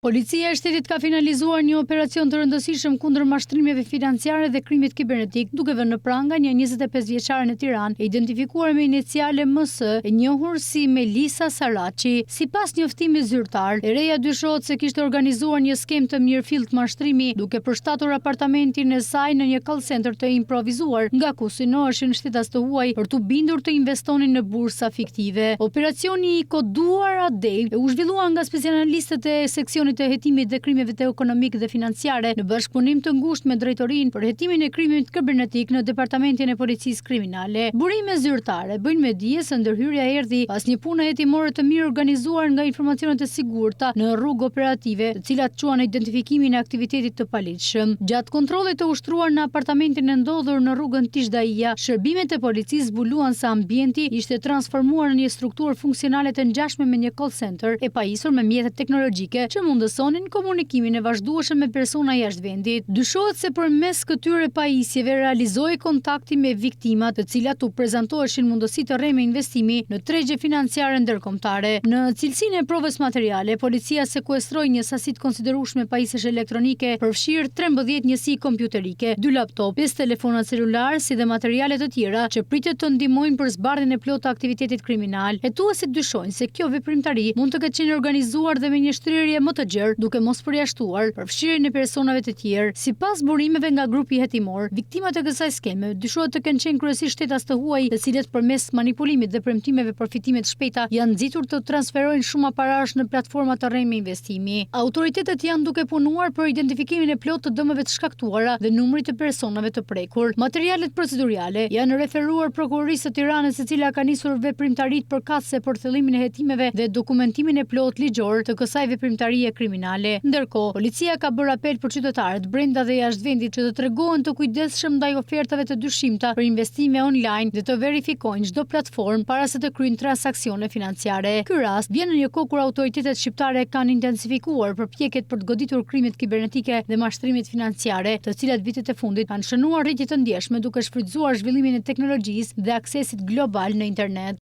Policia e Shtetit ka finalizuar një operacion të rëndësishëm kundër mashtrimeve financiare dhe krimit kibernetik, duke vënë në pranga një 25 vjeçare në Tiranë, e identifikuar me iniciale MS, e njohur si Melisa Saraçi. Sipas njoftimit zyrtar, e reja dyshohet se kishte organizuar një skemë të mirëfilltë mashtrimi, duke përshtatur apartamentin e saj në një call center të improvizuar, nga ku synoheshin shtetas të huaj për t'u bindur të investonin në bursa fiktive. Operacioni i koduar Adej u zhvillua nga specialistët e seksionit të hetimit dhe krimeve të ekonomike dhe financiare në bashkëpunim të ngushtë me Drejtorinë për Hetimin e Krimit Kibernetik në Departamentin e Policisë Kriminale. Burime zyrtare bëjnë me dije se ndërhyrja erdhi pas një pune hetimore të mirë organizuar nga informacionet e sigurta në rrugë operative, të cilat çuan në identifikimin e aktivitetit të paligjshëm. Gjatë kontrollit të ushtruar në apartamentin e ndodhur në rrugën Tish Daia, shërbimet e policisë zbuluan se ambienti ishte transformuar në një strukturë funksionale të ngjashme me një call center, e pajisur me mjete teknologjike që mundësonin komunikimin e vazhdueshëm me persona jashtë vendit. Dyshohet se përmes këtyre pajisjeve realizohej kontakti me viktimat, të cilat u prezantoheshin mundësi të rreme investimi në tregje financiare ndërkombëtare. Në cilësinë e provës materiale, policia sekuestroi një sasi të konsiderueshme pajisjesh elektronike, përfshirë 13 njësi kompjuterike, dy laptop, 5 telefona celular, si dhe materiale të tjera që pritet të ndihmojnë për zbardhjen e plotë të aktivitetit kriminal. Hetuesit dyshojnë se kjo veprimtari mund të ketë qenë organizuar dhe me një shtrirje më të gjerë, duke mos përjashtuar përfshirjen e personave të tjerë. Sipas burimeve nga grupi hetimor, viktimat e kësaj skeme dyshohet të kenë qenë kryesisht shtetas të huaj, të cilët përmes manipulimit dhe premtimeve për fitime të shpejta janë nxitur të transferojnë shuma parash në platforma të rreme investimi. Autoritetet janë duke punuar për identifikimin e plotë të dëmeve të shkaktuara dhe numrit të personave të prekur. Materialet procedurale janë referuar Prokurorisë së Tiranës, e cila ka nisur veprimtaritë përkatëse për thellimin e hetimeve dhe dokumentimin e plotë ligjor të kësaj veprimtarie kriminale. Ndërkohë, policia ka bërë apel për qytetarët brenda dhe jashtë vendit që të tregohen të kujdesshëm ndaj ofertave të dyshimta për investime online dhe të verifikojnë çdo platformë para se të kryejnë transaksione financiare. Ky rast vjen në një kohë kur autoritetet shqiptare kanë intensifikuar përpjekjet për të goditur krimet kibernetike dhe mashtrimet financiare, të cilat vitet e fundit kanë shënuar rritje të ndjeshme duke shfrytëzuar zhvillimin e teknologjisë dhe aksesit global në internet.